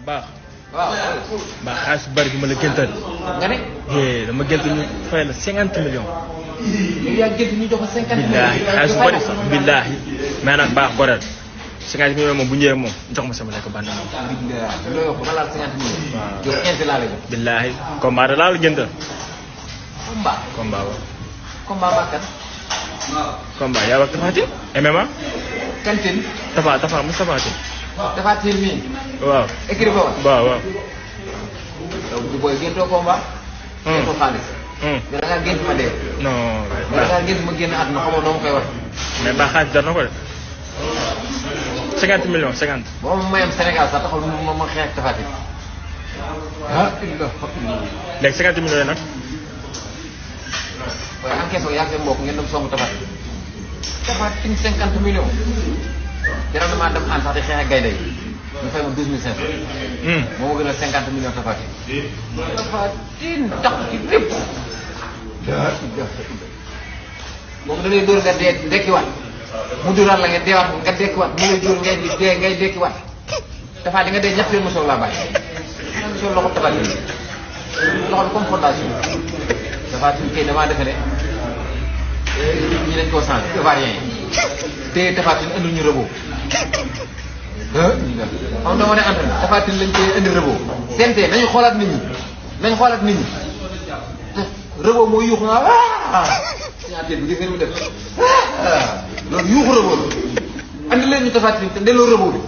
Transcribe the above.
baax. waaw. baax xaalis bu bari bi ma la gëntal. nga ne. dama gënt ñu fay la 50 millions. yow yaa gënt ñu jox ko 50 millions. billaahi xaalis bu bari sax billaahi. mais nag baax goreel 50 millions moom bu ñëwee moom jox ma sama lekk bànn moom. billaahi looy wax ba laal 50 millions. waaw yow 15 laa la jox. billaahi combat da laa la gëntal. combat. combat waaw. combat bakkan. combat yaa wax Tapha Tine MMA. kantin. Tapha mu Tapha Tine. Tapha Tine mii. waaw. écrit ba woon. waaw. yow bu booy géntoo combat. géntoo xaalis. mais da ngaa gént ma dee. non. da ngaa gént ma génn àdduna xamoo noo ma koy wax. mais baax xaalis jar na ko de. 50 millions 50. boo ma mayam Sénégal sax taxul ma xeex ak Tapha Tine. léegi 50 millions yi nag. waaye encaisse ko yaa ngi seen mbokk ngeen dem songu Tapha Tine. Tapha Tine 50 millions. jaral na maa dem ànd sax di xeex ak gaynde yi ñu fay ma 12500. moo ma gën a 50 millions Tapha Tine. Tapha Tine tax ci lépp. boobu da lay dóor nga dee dekkiwaat mu dóoraat la nga deewaat nga dekkiwaat mu lay dóor ngay dekkiwaat Tapha di nga dee ñett leen mosoo laa bàyyi. soo loxo Tapha Tine loxo bi comme fondation Tapha Tine kay damaa defe ne ñi dañ koo changé ivoirien yi te Tapha Tine indi ñu rëboo xam dama ne entraîné Tapha Tine lañ koy indi rëboo sente nañu xoolaat nit ñi rëboo mooy yuuxu nga signature bi gis nga ni mu def loolu yuuxu rëboo la andi leen ñu Tapha Tine te delloo rëboo bi